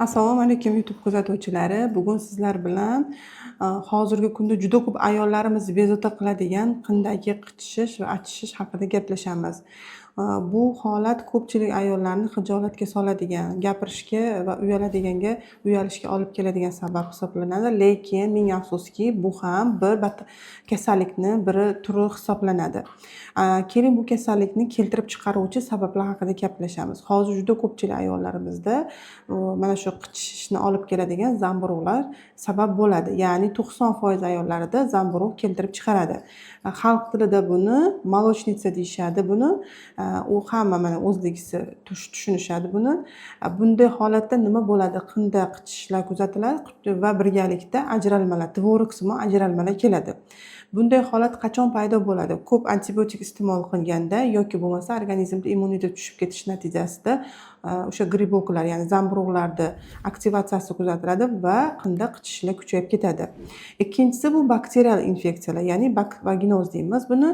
Assalomu alaykum, YouTube kuzatuvchilari. Bugun sizlar bilan hozirgi kunda juda ko'p ayollarimizni bezovta qiladigan qindagi qichishish va achishish haqida gaplashamiz. Bu holat ko'pchilik ayollarni xijolatga soladigan, gapirishga va uyalishga olib keladigan sabab hisoblanadi. Lekin ming afsuski, bu ham bir kasallikni biri turi hisoblanadi. Keling, bu kasallikni keltirib chiqaruvchi sabablar haqida gaplashamiz. Hozir juda ko'pchilik ayollarimizda mana shu qichishishni olib keladigan zamburug'lar sabab bo'ladi. Ya'ni 90% ayollarida zamburug' keltirib chiqaradi. Xalq tilida buni молочница deyishadi buni. U hamma mana o'zligisi tushunishadi buni. Bunday holatda nima bo'ladi? Qinda qichishishlar kuzatiladi va birgalikda ajralmalar, tvorogsimon ajralmalar keladi. Bunday holat qachon paydo bo'ladi? Ko'p antibiotik iste'mol qilganda yoki bo'lmasa organizmda immunitet tushib ketishi natijasida o'sha грибок lar, ya'ni zamburug'larni aktivatsiyasi kuzatiladi va qinda qichishishlar kuchayib ketadi. Ikkinchisi bu bakterial infeksiyalar, ya'ni vaginoz deymiz buni.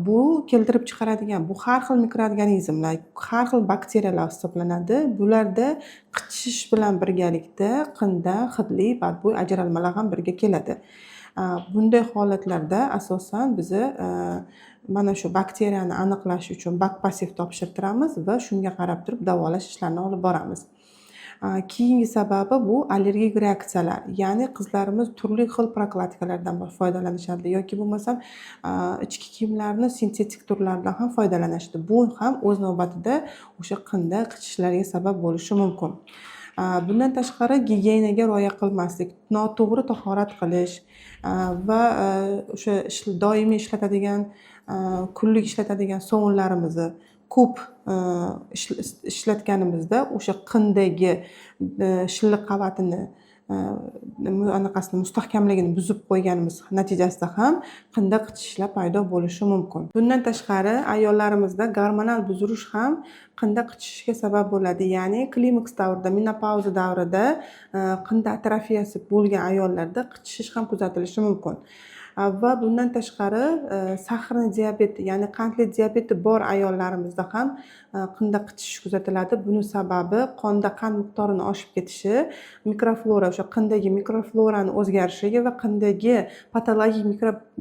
Bu keltirib chiqaradigan bu har xil mikroorganizmlar, har xil bakteriyalar hisoblanadi. Bularda qichishish bilan birgalikda qinda hidli, badbo'y ajralmalar ham birga keladi. Bunday holatlarda asosan biza mana shu bakteriyani aniqlash uchun бакпосев topshirtiramiz va shunga qarab turib davolash ishlarini olib boramiz. Keyingi sababi bu allergik reaksiyalar, ya'ni qizlarimiz turli xil прокладка lardan foydalanishadi yoki bo'lmasam ichki kiyimlarni sintetik turlaridan ham foydalanishadi. Bu ham o'z navbatida o'sha qinda qichishishlarga sabab bo'lishi mumkin. Bundan tashqari, gigiyenaga rioya qilmaslik, noto'g'ri tahorat qilish va o'sha doimiy ishlatadigan, kunlik ishlatadigan sovunlarimizni ko'p ishlatganimizda o'sha qindagi shilliq qavatini anaqasini mustahkamligini buzib qo'yganimiz natijasida ham qinda qichishishlar paydo bo'lishi mumkin. Bundan tashqari, ayollarimizda gormonal buzilish ham qinda qichishishga sabab bo'ladi. Ya'ni klimaks davrida, menopauza davrida qinda atrofiyasi bo'lgan ayollarda qichishish ham kuzatilishi mumkin. Va bundan tashqari, сахарный диабет, ya'ni qandli diabeti bor ayollarimizda ham qinda qichishish kuzatiladi. Buni sababi qonda qand miqdorini oshib ketishi, mikroflora, o'sha qindagi mikroflorani o'zgarishiga va qindagi patologik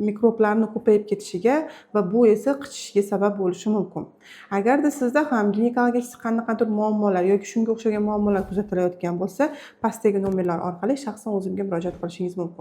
mikroblarni ko'payib ketishiga va bu esa qichishishga sabab bo'lishi mumkin. Agarda sizda ham ginekologik qanaqadir muammolar yoki shunga o'xshagan muammolar kuzatilayotgan bo'lsa, pastdagi nomerlar orqali shaxsan o'zimga murojaat qilishingiz mumkin.